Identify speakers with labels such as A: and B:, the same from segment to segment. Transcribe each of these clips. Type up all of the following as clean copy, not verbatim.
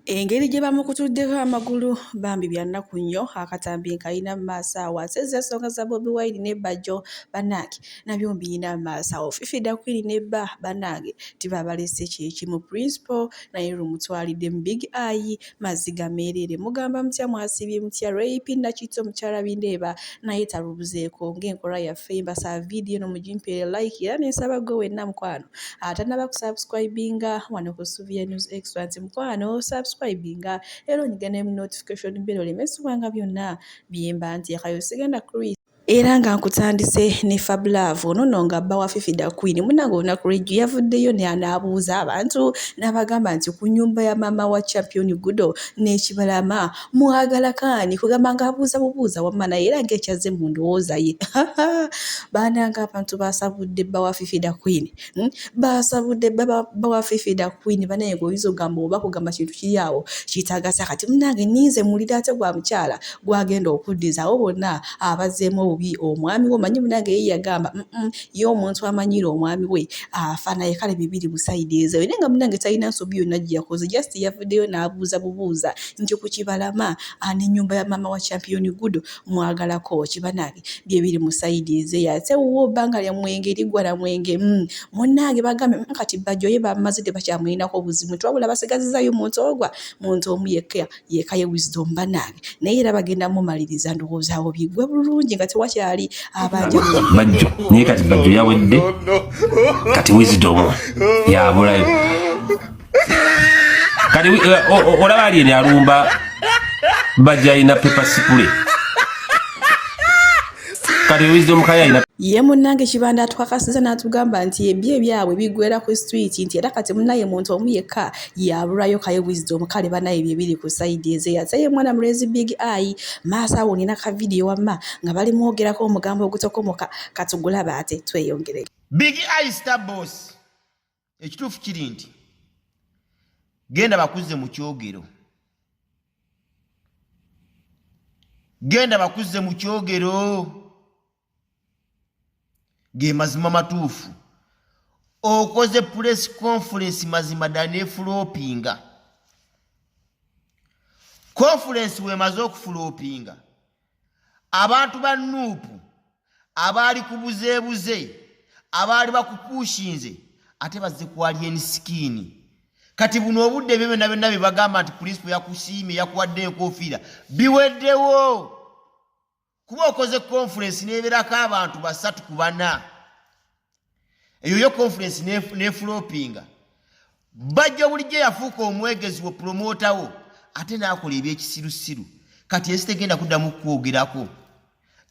A: Engeri gye bamukutuddeko amagulu bambi bya nnaku nnyo. Akatambi nkalina mu maaso awo asezza ensonga za Bobi Wine ne Bajjo bannange nabyo mbirina mu maaso awo. Fifi Da Queen ne bba bannange tibabalese kye kimu. Principal naye lumutwalidde mu Big Eye maziga meereere. Mugamba mutya mwasiibye mutya? Ray P Nakitto mukyala Bindeeba naye talubuzeeko ng'enkola yaffe mbasaba vidiyo eno mugimpeere like era ne nsaba ggwe wenna mukwano atanaba kusubscribinga wano ku Suvia News Extra nti mukwano subscribinga era onyige ne notification bell oleme subwanga byonna byemba nteekayo sigenda Chris era nga nkutandise ne Fab Love ono nno nga bba wa Fifi da Queen munnange olunaku lw'ejjo yavuddeyo n'abuuza abantu n'abagamba nti ku nnyumba ya maama wa Champion Gudo n'ekibalama mwagala kaani kugamba ng'abuuza bubuuza wamma naye era ng'ekyazze mu ndowooza ye banange abantu basabudde bba wa Fifi da Queen Basabudde bba wa Fifi da Queen banaye gwoyinza okugamba oba kugamba kintu kiri awo kitagasa kati munange ninze mulira ate gwa mukyala gwagenda okuddiza abo bonna abazzeemu obubi omwami we omanyi munange ye yagamba ye omuntu amanyiira omwami we afa naye kale bibiri busayidi ezo naye nga munange talina nsobi yonna gye yakoze just yavuddeyo n'abuuza bubuuza nti ku kibalama n'ennyumba ya maama wa Champion Gudo mwagalako ki banange bye biri mu sayidi ezeeyo ate wuwo bbanga lya mwenge liggwa na mwenge munnange bagambye kati Bajjo ye bamaze tebakyamulinako buzibu nti wabula basigazizayo muntu ogwa muntu omu yekka yeka ye Wisdom bannange naye era bagenda mumaliriza ndowooza awo biggwe bulungi nga tewakyali abanja
B: Bajjo naye kati Bajjo yawedde kati Wisdom yabulayo kati olaba ali alumba Bajjo alina pepper spray kati Wisdom Kaye alina
A: Ye munnange Kibanda atukakasiza n'atugamba nti ebyo ebyabwe biggweera ku street nti era kati munnaye muntu omu yekka yabulayo Kaye Wisdom kale banaye bye biri ku sayidi ezeeyo ate ye mwana mulenzi Big Eye maaso awo nina ka vidiyo wamma nga bali mwogerako omugambo ogutokomoka katugulabe ate tweyongere.
C: Big Eye star boss ekituufu kiri nti genda bakuzze mu kyogero genda bakuzze mu kyogero ge mazima matuufu okoze press conference mazima ddala nefulopinga conference wemaze okufulopinga abantu ba nuupu abaali kubuzeebuze abaali bakupuushinze ate bazze ku alien skin kati buno obudde ebyo byonna byonna bye bagamba nti pulinsipo yakusiimye yakuwadde enkofiira biweddewo kuba okoze conference neberako abantu basatu ku bana eyo yo conference nefulopinga bajja bulijjo yafuuka omwegezi we promota wo ate nakola ebyekisirusiru kati ensi tegenda kuddamu kukwogerako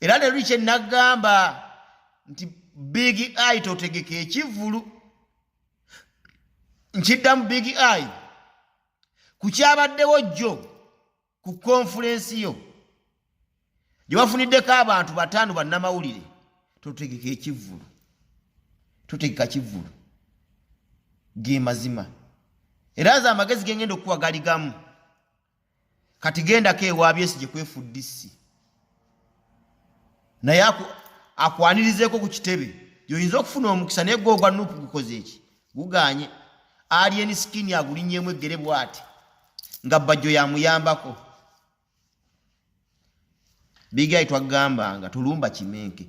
C: era leero kye nagamba nti big eye totegeka ekivvulu nkiddamu big eye ku kyabaddewo jjo ku konfulensi yo gye wafuniddeko abantu bataano bannamawulire totegeka ekivvulu totegeka kivvulu ge mazima era nze amagezi gengenda okukuwa gali gamu kati gendako ewa Besigye ku FDC naye akwanirizeeko ku kitebe yoyinza okufuna omukisa naye gwe ogwa nupu gukoze eki guganye alien skin agulinyemu eggere bwati nga Bajjo yamuyambako bigayi twagambanga tulumba kimenke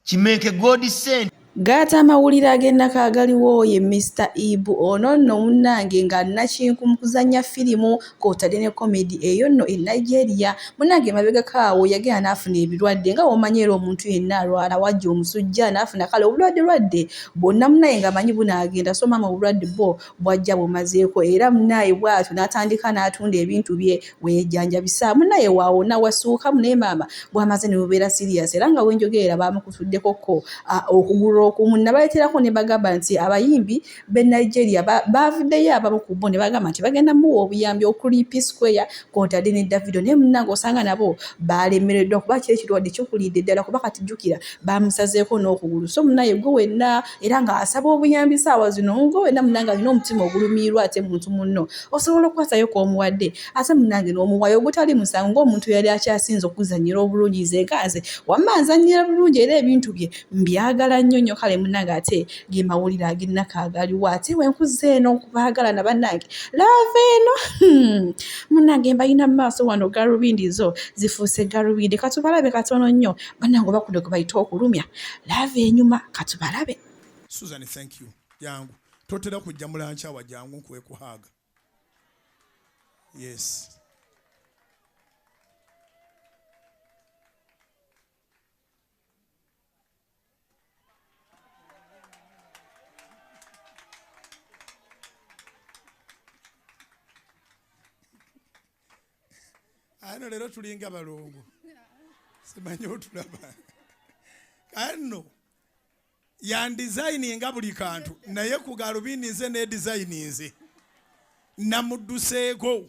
C: kimenke god sent
A: Gaata amawulire ag'ennaku agaliwo ye Mister Ibu ono nno munnange nga nnakinku mu kuzannya firimu kw'otadde ne komedi eyo nno e Nigeria. Munnange emabegako awo yagenda n'afuna ebirwadde nga bw'omanyi era omuntu yenna alwala wajja omusujja n'afuna kale obulwadde lwadde bwonna munnaye ng'amanyi bunaagenda so maama obulwadde bwo bwajja bumazeeko era munnaye bw'atyo n'atandika n'atunda ebintu bye weyejjanjabisa munnaye waawona wasuukamu naye maama bw'amaze ne bubeera serious era nga wenjogerera baamukutuddeko ko okugulu okumu nabaleeterako ne bagamba nti abayimbi b'e Nigeria baavuddeyo abamu ku bo ne bagamba nti bagenda muwa obuyambi okuli P Square kw'otadde ne Davido naye munnange osanga nabo balemereddwa kuba kiri ekirwadde kikulidde ddala kuba kati jjukira baamusazeeko n'okugulu so munnaye gwe wenna era ng'asaba obuyambi saawa zino gwe wenna munnange alina omutima ogulumiirwa ate muntu munno osobola okukwatayo k'omuwadde ate munnange n'omuwayo ogutali musango ng'omuntu yali akyasinze okuzannyira obulungi nze nga nze wamma anzannyira bulungi era ebintu bye mbyagala nnyo nnyo. nnyo. Kale munnange ate ge mawulire ag'ennaku agaliwo, ate wenkuzza eno nkubaagalana bannange, love eno munnange mbalina mu maaso wano, galubindi zo zifuuse galubindi. Katubalabe katono nnyo bannange, oba kuno gwe bayita okulumya love enyuma, katubalabe.
D: Susan, thank you. Jangu, totera kujja mulankyawa, jangu nkuwe ku hug. Yes. Ano leero tulinga balongo, simanyi otulaba kano yandizayininga buli kantu, naye ku galubindi nze nedizayininze namudduseeko,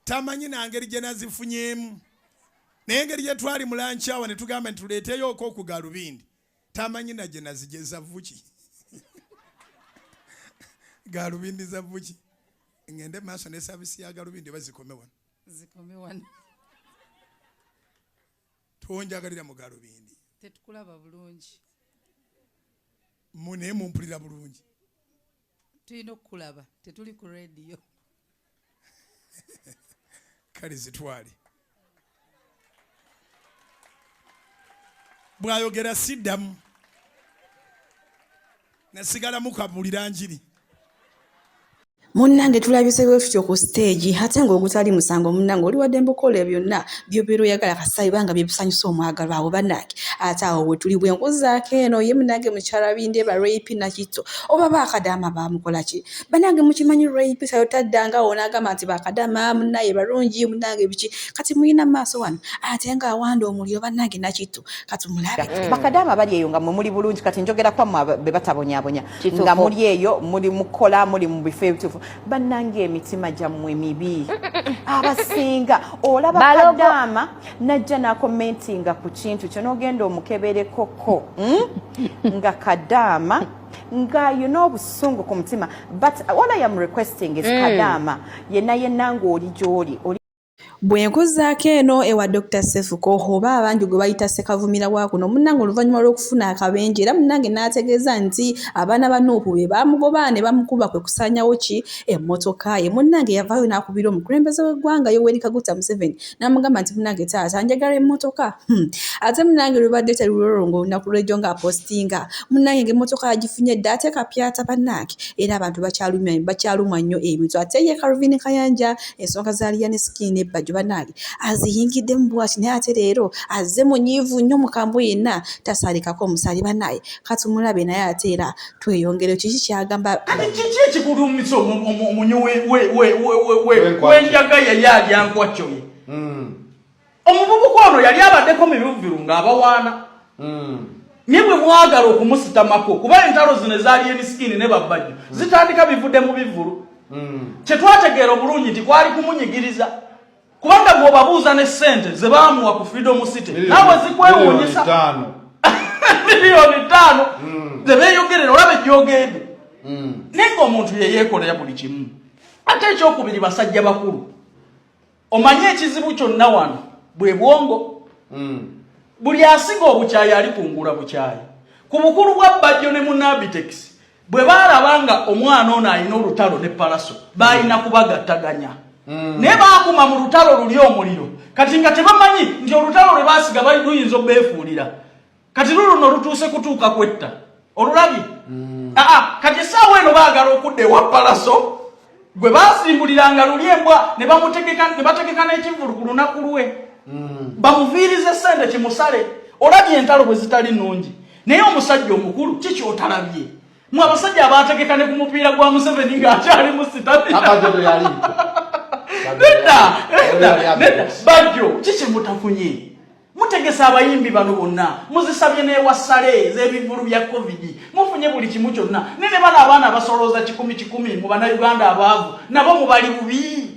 D: tamanyi nangeri gye nazifunyeemu, naye engeri gye twali mu lunch hour ne tugamba nti tuleeteyooko ku galubindi, tamanyi na gye nazigeza vuki galubindi za vuki. Ngende maaso ne service ya galubindi oba zikome wano?
E: Zikome wano.
D: Tonjagalira mu galubindi.
E: Tetukulaba bulungi.
D: Naye mumpulira bulungi?
E: Tulina okukulaba, tetuli ku rediyo.
D: Kale zitwale. Bw'ayogera siddamu, nasigalamu kabulira njiri.
A: Munnange tulabise bwe tutyo ku siteegi, ate ng'ogutali musango munnange oli waddembe okukola byonna by'obeera oyagala kasita bibanga bye bisanyusa omwagalwa awo bannange. Ate awo we tuli bwe nkuzaako eno ye munnange mukyala Bindeeba Ray P Nakitto, oba baakadaama baamukola ki? Bannange mukimanyi Ray P taddanga awo n'agamba nti baakadaama munnaye balungi munnange biki, kati muyina mu maaso wano ate ng'awanda omuliro bannange Nakitto, katumulabe.
F: Bakadaama bali eyo nga mwe muli bulungi, kati njogera kwammwe be batabonyabonya, nga muli eyo muli mukola, muli mu bifo ebituufu, bannange emitima gyammwe mibi abasinga. Olaba kadaama najja n'akomentinga ku kintu kyo n'ogenda omukeberekoko nga kadaama ng'ayina obusungu ku mutima. But all I am requesting is kadaama yenna yenna ng'oli gy'oli.
A: Bwe nkuzaako eno ewa Dr. Sefuko, oba abangi gwe bayita Ssekavumira wa kuno munnange, oluvannyuma lw'okufuna akabenje era munnange n'ategeeza nti abaana ba Nuupu be baamugoba ne bamukuba kwe kusaanyawo ki emmotoka ye. Munnange yavaayo n'akubira omukulembeze w'eggwanga Yoweri Kaguta Museveni n'amugamba nti munnange taata njagala emmotoka. Ate munnange lubadde terulolongo olunaku lw'ejjo ng'apositinga munnange ng'emmotoka yagifunye dda ate kapyata bannange, era abantu bakyalumwa nnyo ebintu. Ate ye Calvin Kayanja ensonga za Alien Skin ebbajjo bannange aziyingiddemu bw'ati, naye ate leero azze munyiivu nnyo mukambwe yenna tasaalikako omusaali bannaye. Katumulabe naye ate era tweyongere kiki kyagamba.
G: Kati kiki ekikulumisa omunyu w'enjaga yali alya nkwakyo ye? Omuvubuka ono yali abaddeko mibivubiru ng'abawaana, naye bwe mwagala okumusitamako, kuba entalo zino eza Alien Skin ne Babbajjo zitandika bivudde mu bivulu, kyetwategeera obulungi nti kwali kumunyigiriza, kubanga bw'obabuuza ne ssente ze baamuwa ku Freedom City naawe zikwewuunyisa, 5 miliyoni zebeeyogerera, olaba ejyogedde, naye ng'omuntu yeyeekolera buli kimu. Ate ekyokubiri, basajja bakulu, omanye ekizibu kyonna wano bwe bwongo. Buli asiga obukyayi ali kungula bukyayi. Ku bukulu bwa Bajjo ne Munabitex, bwe baalaba nga omwana ono alina olutalo ne Palaso, baalina kubagattaganya, naye baakuma mu lutalo luli omuliro. Kati nga tebamanyi nti olutalo lwe baasiga bali luyinza obeefuulira. Kati luluno lutuuse kutuuka kwetta olulabye. Aa, kati essaawa eno baagala okudda ewa Palaso gwe basimbuliranga luli embwa, ne bamutegeka, ne bategeka n'ekivvulu ku lunaku lwe, bamuviirize sente kimusale. Olabye entalo bwe zitali nnungi, naye omusajja omukulu kikyotalabye mwe abasajja abategeka ne ku mupiira gwa Museveni ng'akyali mu stamina. Nedda, nedda, nedda. Bajjo, kiki mutafunye? Mutegesa abayimbi bano bonna, muzisabye n'ewasale ez'ebivulu bya COVID, mufunye buli kimu kyonna, ne bano abaana abasolooza kikumi kikumi mu Bannayuganda abaavu nabo mubali bubi.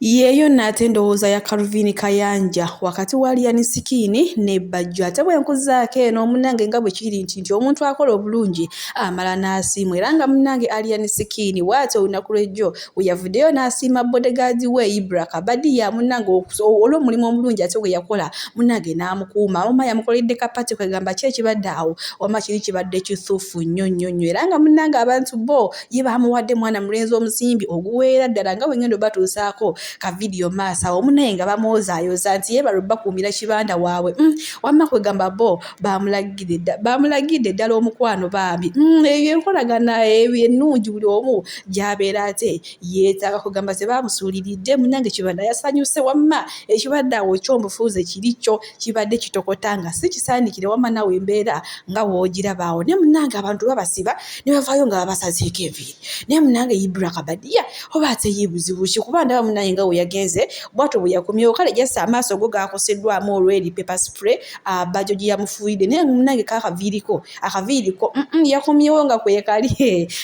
A: Yeeyo nno ate endowooza ya Calvin Kayanja wakati wa Alien Skin ne Bajjo. Ate bwe nkuzzaako eno munnange nga bwe kiri nti nti omuntu akola obulungi amala n'asiimwa era nga munnange Alien Skin bw'atyo olunaku lw'ejjo we yavuddeyo n'asiima bodyguard we Ibra Kabadia munnange olw'omulimu omulungi ate gwe yakola munnange n'amukuuma. Wamma yamukoledde ka party kwegamba ki ekibadde awo wamma kiri kibadde kituufu nnyo nnyo nnyo era nga munnange abantu bo ye baamuwadde mwana mulenzi omusimbi oguweera ddala nga bwe ngenda obatuusaako ka vidiyo maaso awo munaye nga bamwozaayoza nti yeebale obbakuumira kibanda waabwe wamma kwegamba bo bamulagidde ddala omukwano bambi eyo enkolagana ennungi buli omu gy'abeera ate yeetaaga kugamba tebaamusuuliridde munnange kibanda yasanyuse wamma ekibadde awo ky'omufuuze kiri kyo kibadde kitokota nga si kisaanikire wamma naawe embeera nga w'ogiraba awo naye munnange abantu babasiba ne bavaayo nga babasazeeko enviiri naye munnange Ibra Kabadia oba ate ye buzibu ki kuba ndaba munnange nga we yagenze bwatyo bwe yakomyewo kale jasa amaaso go gaakoseddwamu olw'eri pepper spray Bajjo gye yamufuuyidde naye munnange kaakaviiriko akaviiriko yakomyewo nga kwekali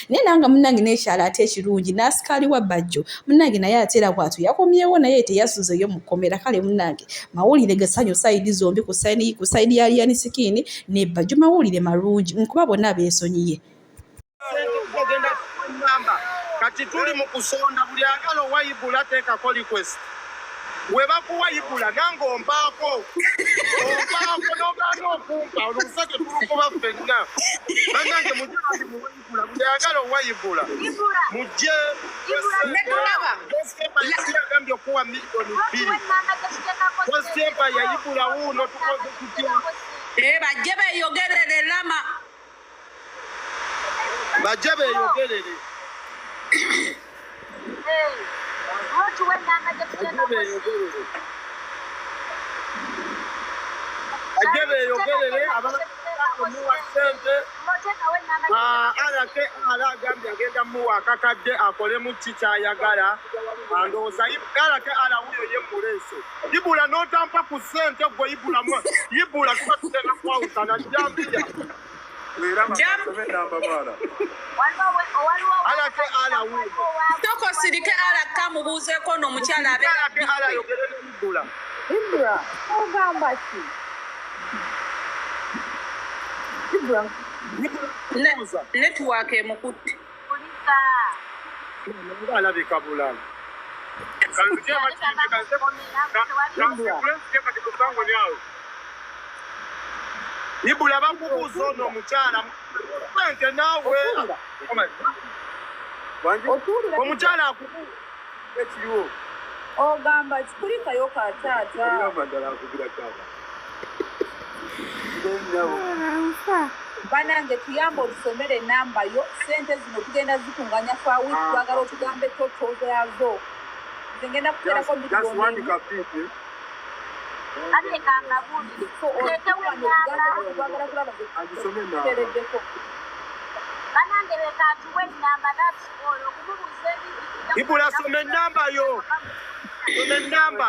A: naye nanga munnange n'ekyalo ate ekirungi n'asikaali wa Bajjo munnange naye ate era bwatyo yakomyewo naye teyasuzeeyo mu kkomera kale munnange mawulire gasanyu sayidi zombi ku sayidi ya Alien Skin ne Bajjo mawulire malungi nkuba bonna beesonyiye.
H: Kati tuli mu kusonda buli agala owayibula teekako request we bakuwa ibula nange ompaako ompaako nogaana okumpa oluseke tulukuba ffenna bannange mujje bali muwayibula buli agala owayibula mujje agambye okuwa miliyoni 2 Kosempa yayibula wuuno tukoze tutya
I: bajje beeyogerere lama
H: bajje beeyogerere bajje beeyogerere abamuwa ssente RKR agambye agenda muwa akakadde akolemu ki kyayagala ndowooza RKR wuyo ye muleese Ibula n'otampa ku ssente gwe Ibula Ibula tuba tugenda kwawukana jambiya
I: Toko sirike RK mubuuzeeko n'omukyala abeera
H: ayogere ne Ibula.
J: Ibra, ogamba ki? Ibra.
I: Network emukutte.
H: Alabika bulala. Ibula bakubuuza ono omukyala sente naawe omukyala akubuuza ekiriwo
J: ogamba kikulikayo ka taata banange tuyambe otusomere enamba yo sente zino tugenda zikunganya fa wiiki twagala otugambe totozo yazo nze ngenda kuterako
H: Ibula soma enamba yo soma enamba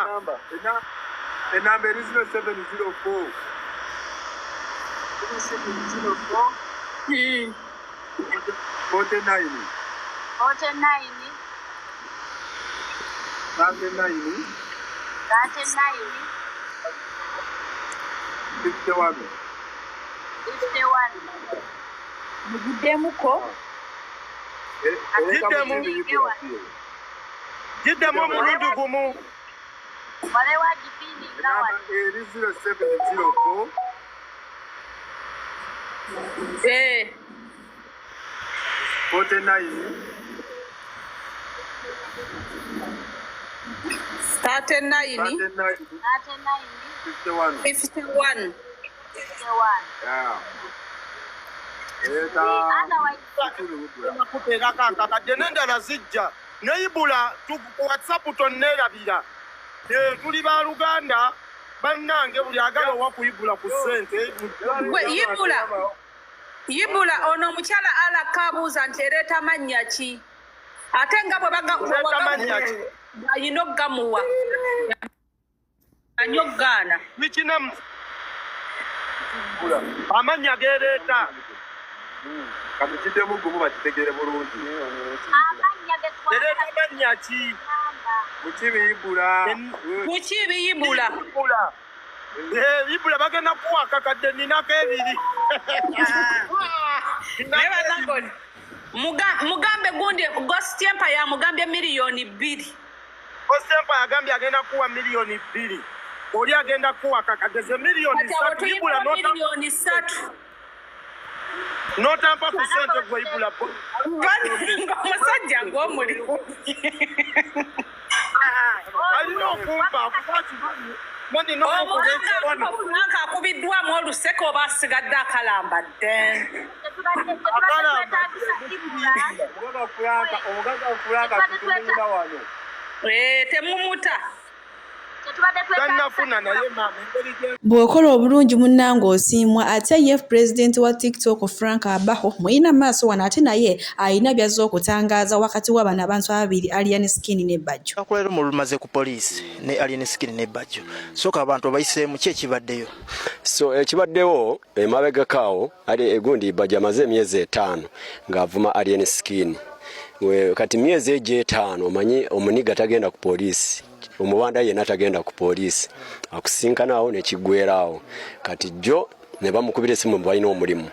K: enamba eri 0704 0704 49
L: 49
K: 39
L: 39
K: 51
L: 51.
J: Mugiddemuko
H: giddemu omulundi gumu
L: walewo agipininga wano
K: eri 0704 49
I: 39
L: 39
K: 51
I: 51.
K: Yeah.
H: Kuteerako akakadde n'endala zijja ne Ibula ku WhatsApp tonneerabira tuli baluganda bannange buli agala owa ku Ibula ku ssente
I: Gwe Ibula Ibula ono omukyala alaka abuuza nti ereeta mannya ki ate nga bwe alina okugamuwa anyo okugaana
H: amannya gereeta
K: kati kiddemu gumu bakitegere bulungi
L: amannya
H: ereeta mannya ki
K: Kuki biyibula?
I: Kuki biyibula?
H: Eh, Ibula bagenda kuwa akakadde ninako ebiri.
I: Naye bannange mugambe gundi Ghost Empire yamugambye 2 million.
H: Ghost Empire agambye agenda kuwa 2 million. Oli agenda kuwa akakadde ze miliyoni
I: Kati awo
H: 3 Ibula
I: tuyina 3 million.
H: N'otampa ku ssente gwe Ibula.
I: Ng'omusajja ng'omulimu.
H: Alina okumpa kuba kimanyi. Nina okuba ekikono.
I: Omugagga akubiddwamu oluseke oba asigadde akalambadde?
K: Omugaga Franka tutumulira wano.
I: Eh, temumuta.
H: Tannafuna naye maama engeri gye
A: Bw'okola obulungi munnange osiimwa. Ate ye pulezidenti wa TikTok Frank Abaho muyina maaso wano, ate naye alina by'azze okutangaaza wakati w'abano abantu ababiri, Alien Skin ne Bajjo.
M: Akulero mu lumaze ku poliisi ne Alien Skin ne Bajjo. Sooka abantu obayiseemu, ki ekibaddeyo?
N: So ekibaddewo emabegakaawo, ali egundi Bajjo amaze emyezi 5 ng'avuma Alien Skin. Kati myezi egyo 5, omanyi omuniga tagenda ku poliisi, omubanda yenna tagenda ku poliisi, akusinkanawo nekiggwerawo. Kati jjo ne bamukubira esimu, balina omulimu.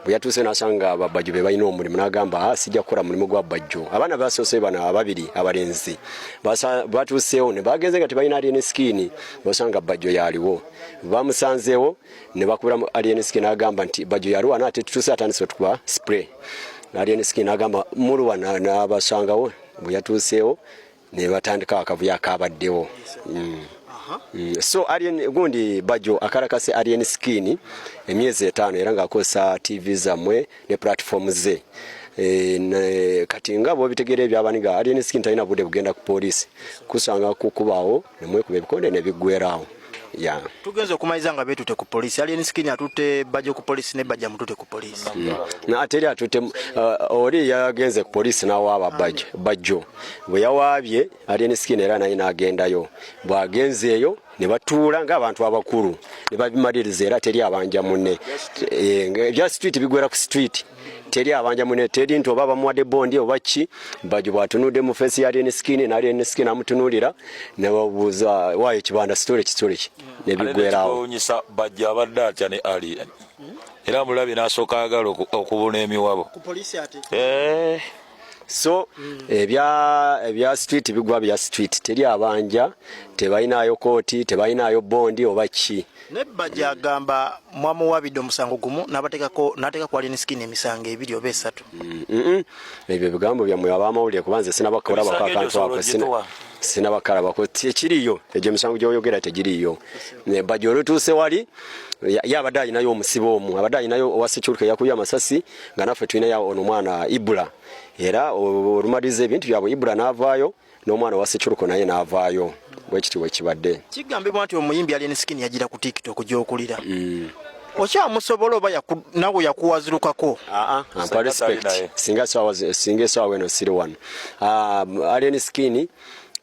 N: Bwe yatuuse nasanga babajjo be balina omulimu, n'agamba, "Ah, sijja kukola mulimu gwa Bajjo." Abaana basoose bano ababiri abalenzi batuuseewo ne bagenze nga tebalina Alien Skin, basanga Bajjo yaliwo, bamusanzeewo ne bakubira Alien Skin, n'agamba nti Bajjo yaliwo ate tutuuse atandise otukuba spray. Alien Skin n'agamba muluwa n'abasangawo. Bwe yatuuseewo ne batandika akavuyo akabaddewo. So Alien gundi Bajjo akarakase Alien Skin emyezi 5 era ng'akozesa TV zammwe ne platform ze. E, kati nga bwobitegeera ebyabaniga, Alien Skin talina budde bugenda ku poliisi kusanga kukubaawo nemwekuba ebikonde nebiggwerawo ya.
M: Tugenze okumaliza nga beetute ku poliisi. Alien Skin atutte Bajjo ku poliisi ne Bajjo amutute ku poliisi.
N: Ate eri atutte oli yagenze ku poliisi n'awaaba Bajjo. Bajjo bwe yawaabye Alien Skin era naye n'agendayo. Bw'agenzeeyo ne batuula ng'abantu abakulu ne babimaliriza, era teri abanja munne. Ebya street bigwera ku street, teri abanja munne, teri nti oba bamuwadde bondi oba ki. Bajjo bw'atunudde mu face ya Alien Skin, ne Alien Skin amutunuulira, ne babuuza waayo ekibanda story ki, story ki, ne biggwerawo.
O: Ekyewuunyisa, Bajjo abadde atya ne Alien, era mulabye n'asooka ayagala okubuna emiwabo.
M: Ku poliisi ate.
O: Eh.
N: So ebya street bigwa bya street, teri abanja, tebalinayo kooti, tebalinayo bondi oba ki.
M: Ne Bajjo agamba mwamuwabidde omusango gumu n'abateekako n'ateeka ku Alien Skin emisango ebiri oba esatu.
N: Ebyo bigambo byammwe abamawulire, kuba nze sinabakolabako
O: Emisango egyo
N: akantu
O: osobola
N: ako
O: ogituwa?
N: Sinabakalabako, tekiriyo. Egyo emisango gyoyogera tegiriyo. Bajjo olutuuse wali ye abadde alinayo omusibe omu, abadde alinayo owa security yakubye amasasi, nga naffe tulinayo ono omwana Ibula. Era olumaliriza ebintu byabwe, Ibula n'avaayo n'omwana wa security naye n'avaayo. Bwekiti bwekibadde.
M: Kigambibwa nti omuyimbi Alien Skin yagira ku TikTok gy'okulira. Okyamusobola oba nawe yakuwazirukako?
N: Ampa respect. Singa esaawa eno siri wano. Ah, Alien Skin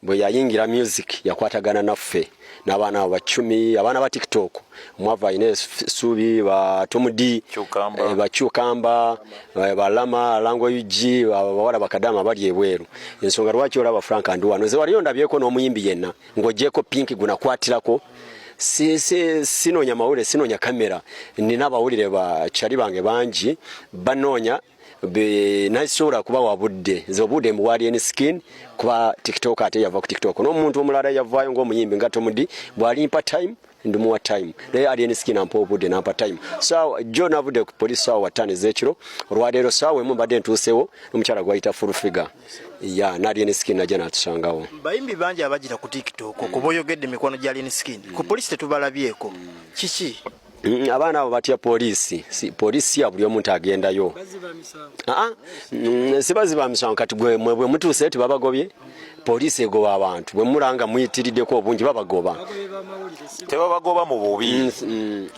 N: bwe yayingira music yakwatagana naffe n'abaana abo bacumi, abaana ba TikTok, omwavu alina essuubi, ba Tomudi, bacyukamba, balama lango ug, abawala bakadama bali ebweru. Ensonga lwaki olaba Frank ndi wano, nze waliyo ndabyeko n'omuyimbi yenna ng'ogyeko Pink gunakwatirako. Sinoonya mawulire, sinoonya kamera, nina abawulire bakyali bange bangi banoonya. Nasobola kubawa budde, nze obudde mbuwa Alien Skin, kuba TikTok ate yava ku TikTok n'omuntu omulala yavaayo ng'omuyimbi nga Tomudi. Bw'alimpa time ndimuwa time, naye Alien Skin ampa obudde nampa time. So jo navudde ku poliisi saawa 5 ez'ekiro. Olwaleero saawa 1 mbadde ntuusewo n'omukyala gwayita Full Figure ya n'Alien Skin najja n'atusangawo.
M: Bayimbi bangi abagira ku TikTok kuba oyogedde mikwano gya Alien Skin, ku poliisi tetubalabyeko, kiki?
N: Abaana abo batya poliisi. Poliisi si ya buli omuntu agendayo. Aa, si baziba misango. Kati gwe mwe bwe mutuuse tebabagobye? Poliisi egoba abantu bwe mulanga muyitiriddeko obungi, babagoba.
O: Tebabagoba mu bubi,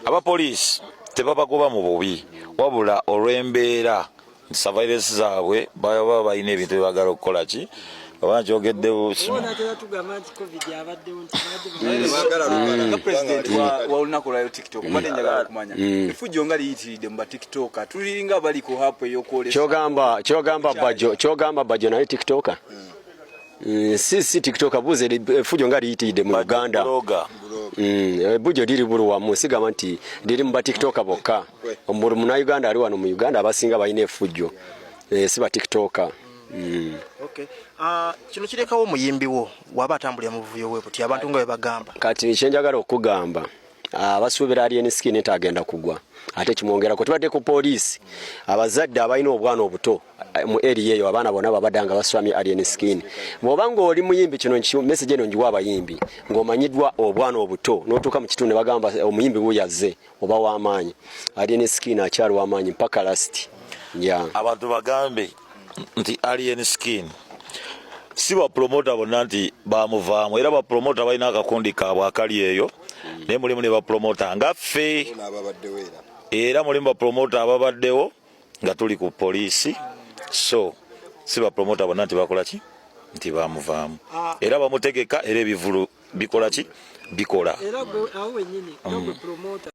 O: abapoliisi tebabagoba mu bubi, wabula olw'embeera nti surveillance zaabwe baba balina ebintu byebagala okukola ki, oba nkyogedde
P: Onatera tugamba nti COVID abaddewo nti
Q: Nga president wa olunaku lwayo TikTok, mbadde njagala okumanya efujjo nga liyitiridde mu batiktoka, tulinga bali ku hapu ey'okwolesa.
N: Kyogamba Bajjo naye TikToker. Si TikTok, buuza efujjo nga liyitiridde mu Uganda. Ebujjo liri buli wamu, sigamba nti liri mu batiktoka bokka. Buli munauganda ali wano mu Uganda abasinga balina efujjo, si batiktoka.
M: Okay. Kino kirekawo omuyimbi wo waba atambulira mu buvuyo bwe buti abantu nga bwe bagamba.
N: Kati kyenjagala okugamba abasuubira Alien Skin nti agenda kugwa, ate kimwongerako tubadde ku poliisi, abazadde abalina obwana obuto mu area eyo, abaana bonna babadde nga baswamye Alien Skin. Bw'oba ng'oli muyimbi, kino message eno ngiwa abayimbi, ng'omanyiddwa obwana obuto n'otuuka mu kitundu ne bagamba omuyimbi wuuyo azze, oba w'amaanyi. Alien Skin akyali w'amaanyi mpaka last, yeah.
O: Abantu bagambe nti Alien Skin si bapromota bonna nti bamuvaamu, era bapromota balina akakundi kaabwe akali eyo, naye mulimu ne bapromota nga ffe, era mulimu bapromota ababaddewo nga tuli ku poliisi. So si bapromota bonna nti bakola ki, nti bamuvaamu, era bamutegeka, era ebivulu bikola ki, bikola.
P: Era gwe awo wennyini nga gwe promota.